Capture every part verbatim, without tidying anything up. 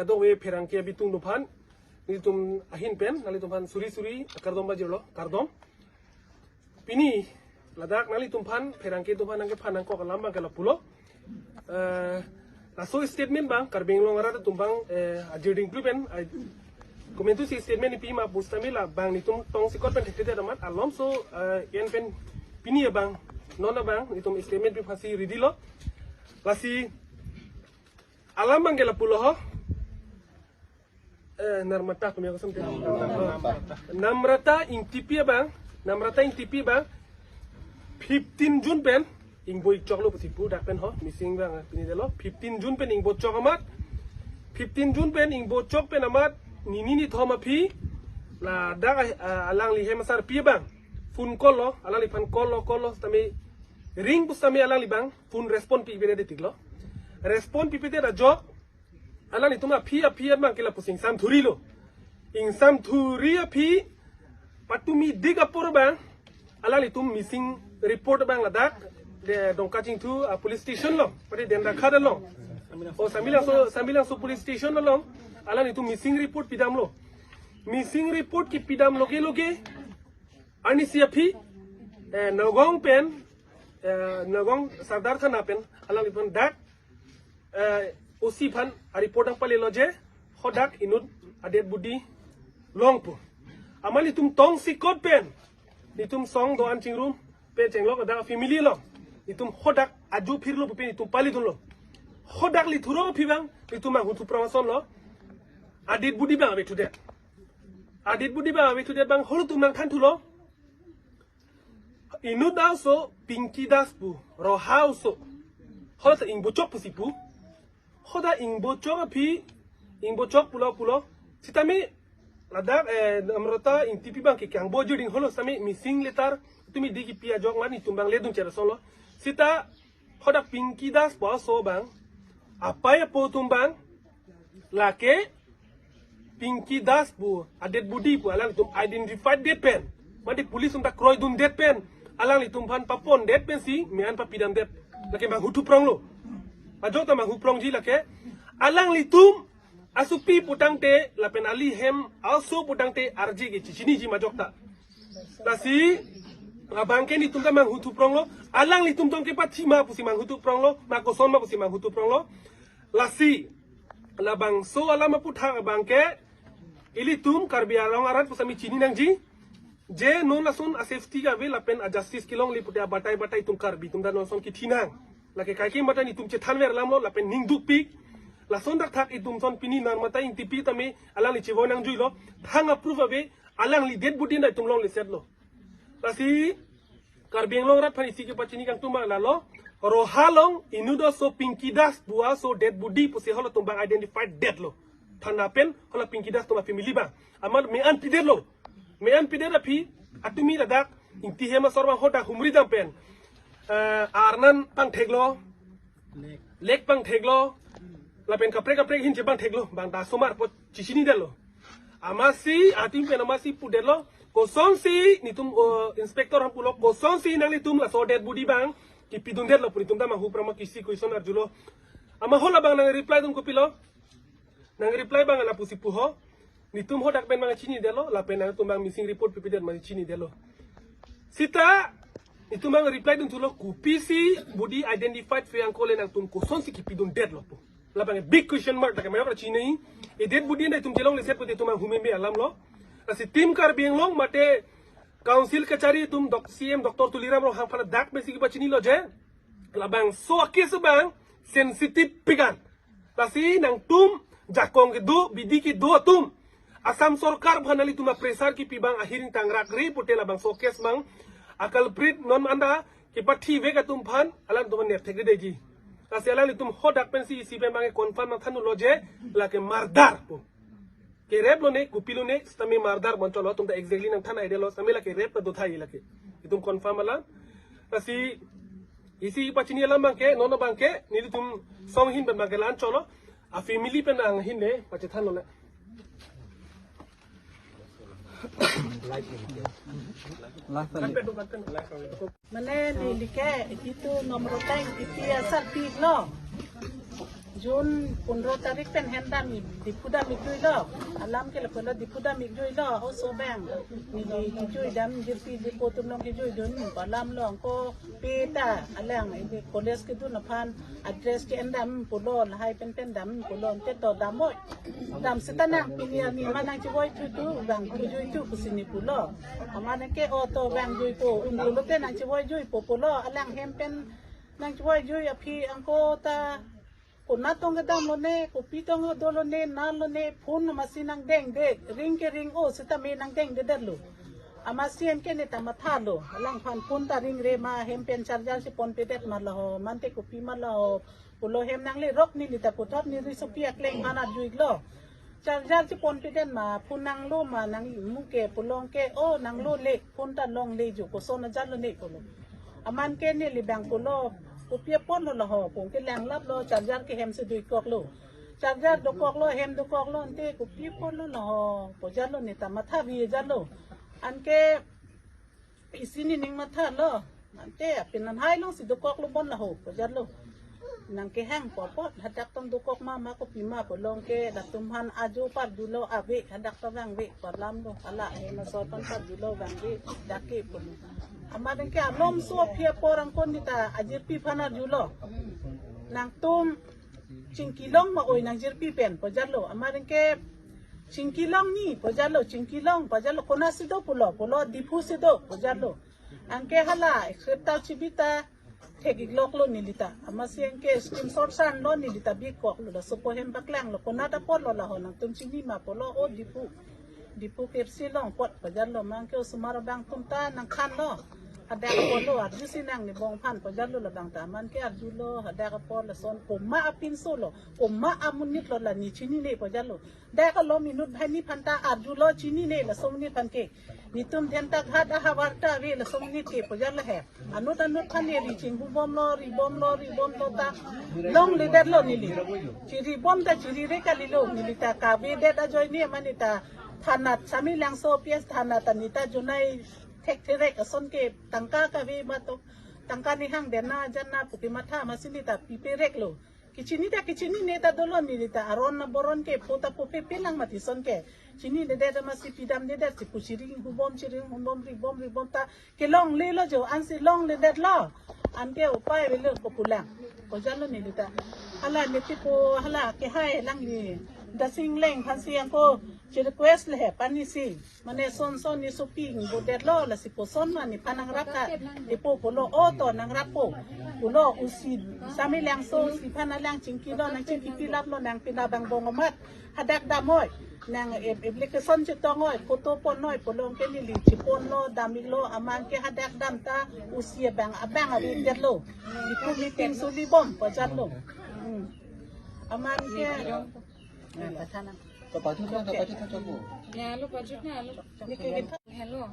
Kadokave pherangke abitung atum aphan, nelitum ahin pen nanglitum aphan suri suri akardom pajirlo, kardom. Pini ladak nanglitum aphan, pherangke atum aphan nangkephan nangkok alam abang ke lapulo. Eh, laso statement abang Karbi Anglong arat atum abang, eh, ajirding plu pen, ai, komantusi statement pipe ma pusitame labang nelitum tongsekot pen thekthedet amat alomso, eh, en pen pini abang, non abang nelitum statement pipe aphansi ready lo. Lasi alam abang ke lapulo ho. Eh, Narmata kami aku sampai. Namrata Ingtipi abang, Namrata Ingtipi abang, fifteen June pen ingbo-ik choklo pusi pu dak pen ho, missing abang, eh, pini detlo. Fifteen June pen ingbo-ik chok amat, fifteen June pen ingbo-ik chok pen amat, nini nithom aphi, ladak, eh, alangli hem asarpi abang phone call lo, alangliphan call lo, call lo sitame ring pusitame alangli abang phone respond pipedet tiklo. Respond pipedet ajok alanglitum aphi aphi abang ke lapusi ingsamthurilo. Ingsamthuri aphi patumi dik apor abang alanglitum missing report abang ladak de Dongkachingthu, ah, police station along, pati Dendrakhat along, o Samelangso, Samelangso police station along alanglitum missing report pidamlo. Missing report kipidam loge loge arnisi aphi, eh, Nagaon pen, eh, Nagaon Sadar Thana pen alangliphan dak, eh, O C aphan a-report nangpalelo je hadak inut a-dead body long pu. Amat nelitum tongsekot pen, nelitum song do-an chingrum pen chenglok ladak family along, nelitum hadak ajo phirlo pupe nelitum pali dunlo. Hadak lithurong aphi abang nelitum manghuthu prong asonlo. A-dead body abang avethudet. A-dead body abang avethudet abang halatum nangthanthulo. Inut aso Pinky Das pu, Roha oso. Hala ta ingbo-ik chok pusi pu. Hadak ingbo-ik chok aphi, ingbo-ik chok pulo pulo. Sitame ladak, eh, Namrata Ingtipi abang ke kangbo ajirding holo sitame missing letter tumi dik kipi ajok amat nelitum abang ledun chera asonlo. Sita hadak Pinky Das pu aso abang, apei apo atum abang, lake Pinky Das pu a-dead body pu alanglitum identified det pen, mate police atum ta kroidundet pen, alanglitum aphan papondet pensi me-an papidamdet. Lake manghuthu pronglo. Ajok ta manghu prongji lake. Alanglitum asopi putangte lapen ali hem aso putangte arje ke chechiniji majok ta. Lasi abang ke nelitum ta manghuthu pronglo. Alanglitum tong kepathi ma pusi manghuthu pronglo, ma koson ma pusi manghuthu pronglo. Lasi labangso alam aputhak abang ke ilitum Karbi Anglong arat pusitame chini nangji. Je non lason a-safety kave lapen a-justice kelongle pute abatai batai itum Karbi atum ta non lason kithi nang. Lake kaike mata nelitum chethanver alamlo lapen ning dukpik. Lason thakthak itum ason pini Narmata Ingtipi tame alangli chevoi nangjuilo. Thang a-proof ave, alangli dead body na itum longlesetlo. Lasi Karbi Anglong arat aphan isi kepachini kangtung abang lalo. Roha along inut aso Pinky Das pu aso dead body pusi halatum abang identified detlo. Thana pen hala Pinky Das atum a-family abang. Amat me-an pidetlo. Me-an pidet aphi atumi ladak Ingti hem asor abang hadak humri dam pen, eh, arnan pangtheklo. Lek pangtheklo. Lapen kaprek kaprek ahin chepangtheklo. Abang ta asomar pu chechinidetlo. Amatsi atum pen amatsi pudetlo. Kosonsi nelitum, oh, inspector aphan pulo, kosonsi nanglitum laso dead body abang kipidundetlo pu nelitum ta manghu prong ma kisi question arjulo. Amat hala abang nang-reply dun kopilo? Nang-reply abang lapusi pu ho. Nelitum hadak pen abang chinidetlo, lapen nangtum abang missing report pipedet ma chinidetlo. Sita nelitum abang reply dunthulo, kopisi body identified phe angkole nangtum kosonsi kipidundetlo pu. Labang big question mark, ta ke majok ra chinine. E dead body na itum chelongleset pute itum abang humeme alamlo. Lasi Team Karbi Anglong mate Council kachari atum dok-, C M Doctor Tuliram Ronghang aphan dak pensi kepachinilo je, labangso a-case abang sensitive pik an. Lasi nangtum jakong kedo, bidi kedo atum, Assam sorkar aphan nanglitum a-pressure kipi abang ahiring tangrakre pute labangso case abang a-culprit non anta kepathivek atum aphan alangtum aphan nerthekre deji. Lasi alanglitum hadak pensi isi pen abang confirm nangthanlo je lake murder pu. Ke rape lone, kopilone, sitame murder bonchotlo, itum ta exactly nangthan aidelo, sitame lake rape ta dothai lake. Itum confirm alam. Lasi isi pachini alam abang ke, non abang ke, nelitum song ahin pen abang ke la-an cholo, a-family pen nang ahin le pachethanlo le. Mane neli ke, itum Namrata Ingtipi asarpi lo. June pondro tarik pen hem dam ik, Diphu dam ik juilo. Alam ke lapulo Diphu dam ik juilo. Oso abang neli kejui dam, jirpi jirpo atum along kejui dun pu alam lo. Anke peta alang ini college kedun aphan address ke-en dam pulo, lahai pen pen dam pulo, ante to dam oi. Dam seta nang pini arni ma nang chevoi thu thu, vangthu jui thu pusi neli pulo. Amat nang ke o to vang juipo, un pulote nang chevoi juipo pulo, alang hem pen nang chevoi jui aphi anke ta konat tong kedam lone, kopi tong dolo ne, nal lone, phone amatsi nang dengde, ring ke ring-o seta me nang dengdedetlo. Amatsi anke neta mathalo, alangphan phone ta ringre ma, hem pen charger si ponpedet ma laho, mante kopi ma laho, pulo hem nanglerok neli ta puthot neli riso pi akleng aphan arju iklo. Charger si ponpedet ma, phone nanglo ma, nang muke pulo anke, o nanglo le, phone ta longle jo, koson ajat lone pulo. Amat ke neli abang pulo, kopi apotlo laho, pu anke langlaplo, charger ke hem si duikoklo. Charger dokoklo, hem dokoklo, ante kopi apotlo laho, pu ajatlo neta matha vi ajatlo. Anke isi nening mathalo. Ante apin an hai alongsi dokoklo bon laho, pu ajatlo. Nang kehang pu apot, hadak tong dokok ma, ma kopi ma pulo anke, latum aphan ajo parjulo, ave, hadak ta vangve pu alam lo, hala hem asor aphan parjulo vangve, dak ke pulo. Amat anke alomso aphi apor anke neta ajirpi aphan arjulo. Nangtum chingkilong ma oi nang jirpi pen, pu ajatlo. Amat anke chingkilong ni, pu ajatlo, chingkilong, pu ajatlo, konatsi do pulo, pulo Diphusi do, pu ajatlo. Anke hala, script ta chibi ta, thek ikloklo neli ta. Amatsi anke screenshot sanlo neli ta bikoklo, laso po hem paklanglo, konat apotlo laho, nangtum chini ma pulo, o Diphu. Diphu K F C along apot, pu ajatlo, amat anke osomar abang atum ta nangthanlo. Hadak apotlo, arjusi nang ne bong aphan, pu ajatlo labang ta, amat anke arjulo, hadak apot lason, komat apinsolo, komat amonitlo la ne chinine, pu ajatlo. Dak alom inut banghini aphan ta arjulo chinine laso amonit aphan ke. Netum Dhentak Ghat ahavar ta ave laso amonit ke, pu ajatlo he. Anut anut aphan ne ri chinghubomlo, ribomlo, ribomlo ta longledetlo neli. Chiribom ta chirire kalilo, neli ta kavedet ajoine mane ta thanat Samelangso P S thanat ta neta junai thektherek ason ke tangka kave ma to, tangka nihang dena jana pu kematha amatsi neta pipereklo. Kechini ta kechinine ta dolo neli ta, aron aboron ke po ta po pepelang mati ason ke. Chininedet amatsi pidamdedet si pu chiringhubom, chiringhubom, ribom, ribom ta kelonglelo jo, ansi longledetlo. Anke upai avelo ko pulang, pu ajatlo neli ta. Hala neli pu, hala kehai lang ni. Dasing Engleng aphansi anke chi request le he, pani si. Mane son son ne soping bodetlo, lasi koson ma nephan nangrap tha. Diphu pulo, o to nangrappo. Pulo usi, Samelangso usi aphan alang chingkilo, nang chingkipilaplo, nang pina abang bong amat. Hadak dam oi. Nang ap-, application chetong oi, photo pon oi, pulo anke neli chiponlo, dam iklo, amat anke hadak dam ta usi abang, abang aridetlo. Diphu meeting soli bom, pu ajatlo. Hmm. Amat anke, eh, pathan. Kapajut na, kapajut na, chopo. Ya, alo pajut na, alo. Neke kita. Hello.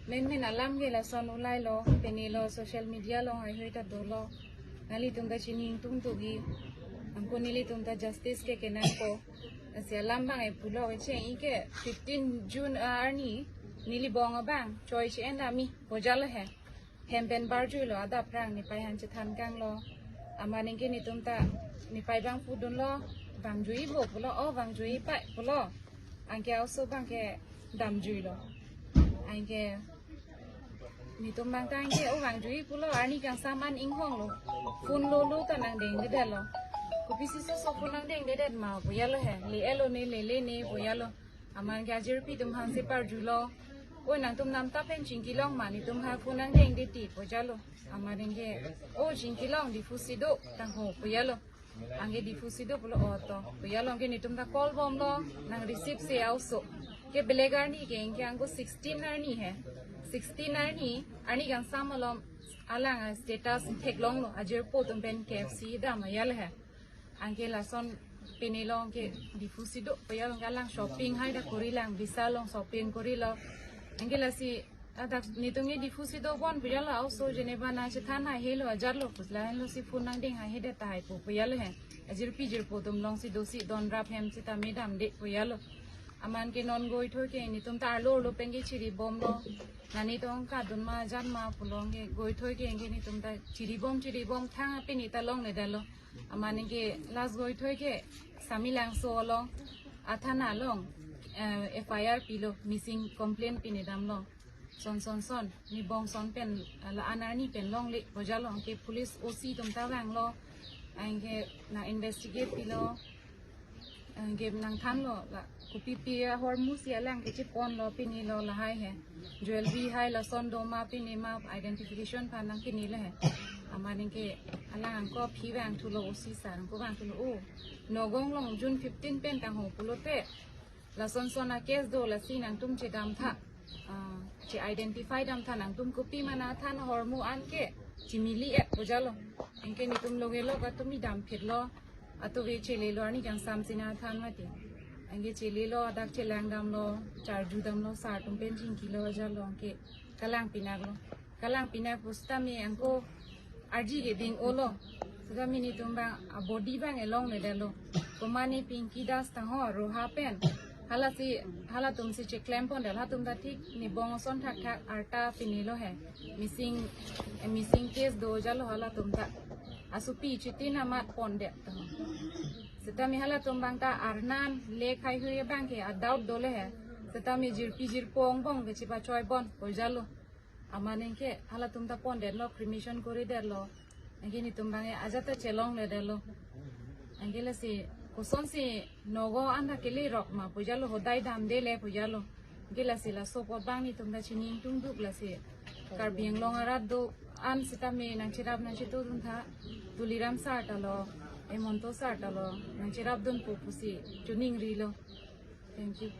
Main main alam ke lason ulailo, pini lo social media along haihui ta dolo. Nanglitum ta chini ingtung tugi. Anke nelitum ta justice ke kenangpo. Lasi alam abang e pulo, cheng ike fifteen June, ah, arni neli bong abang choi che-en dam ik, pu ajatlo he. Hem pen parjuilo, adap aphrang nepei aphan chethan kanglo. Amat anke netum ta nepei abang pudunlo, vangjuipo pulo, o vangjuipai pulo. Anke oso abang ke damjuilo. Anke netum abang ta anke o vangjui pulo, arni kangsam an inghonglo. Phone lolo ta nang dengdedetlo. Kopisi soso phone nang dengdedet ma, pu ajatlo he. Le-elo ne, lele ne, pu ajatlo. Amat anke ajirpi atum aphansi parjulo. Oi, nangtum namtap pen chingkilong ma, netum aphan phone nang dengdetji, pu ajatlo. Amat anke, o chingkilong, Diphusi do, tangho, pu ajatlo. Anke Diphusi do pulo, o to, pu ajatlo, anke netum ta call bomlo, nang receive se oso. Ke belek arni ke, anke anke sixteen arni he. Sixteen arni, arni kangsam alom, alang a-status theklonglo, ajirpo atum pen K F C dam ajatlo he. Anke lason pini lo anke Diphusi do, pu ajatlo, anke alang shopping hai ta korilang, Vishal along shopping korilo. Anke lasi, adak netum ke Diphusi do bon pu ajatlo, oso jeneba nang chethan haihelo ajatlo, pu lahenlo si phone nang deng haihedet tahai pu, pu ajatlo he. Ajirpi jirpo atum alongsi dosi donrap hem seta me damde pu ajatlo. Aman ke non goithoi ke netum ta arlo arlo pen ke chiribomlo. Nani tong kadun ma jan ma pulo anke goithoi ke anke netum ta chiribom chiribom thang pini ta longledetlo. Aman anke last goithoi ke Samelangso along athana along eh, F I R pilo, missing complaint pini damlo. Son son son ni bong son pen la-an arni pen longle pu jalo, anke police O C atum ta vanglo, anke nang investigate pilo, anke nangthanlo la kopipi ahormu si alang kecheponlo, pinilo lahai he, jewelry hai lason doma pini ma identification aphan nangpinilo he. Aman anke alang angko aphi vangthulo, O C sir angko vangthulo, o Nagaon along June fifteen pen tangho pulote lason son a case do, lasi nangtum chedamtha, ah, che identify damtha, nangtum kopi ma nathan ahormu an ke chimili-et pu jalo. Anke netum longelo ka tumi damphitlo, atuve chelelo, arni kangsam si nathan mati. Anke chelelo, adak chelang damlo, charju damlo, sir atum pen chingkilo jalo, anke kalang pinaklo. Kalang pinak pusitame angko arji keding olo. Sitame netum bang a body bang elongledetlo. Komane Pinky Das tangho Roha pen. Halasi halatum si cheklempondetlo, halatum ta thik ni bong son thakthak arta pinilo he. Missing eh, missing case do jalo halatum ta. Asopi chitin amat pondet tangho. Sitame halatum bang ta arnan le khai hui bang ke a doubt dole he. Sitame jirpi jirpo angbong ke chipachoi bon pu jalo. Aman anke halatum ta pondetlo, cremation koridetlo. Anke netum bang ajat ta chelongledetlo. Anke lasi kosonsi Nagaon an ta kelerok ma pu jalo, hodai damdele pu jalo. Anke lasi laso apot bang netum ta chiningtungduk lasi. Karbi Anglong arat do-an sitame nangcherap nangchetudun tha, Tuliram sir talo, Hemanta sir talo, nangcherapdunpo pusi choningrilo. Thank you.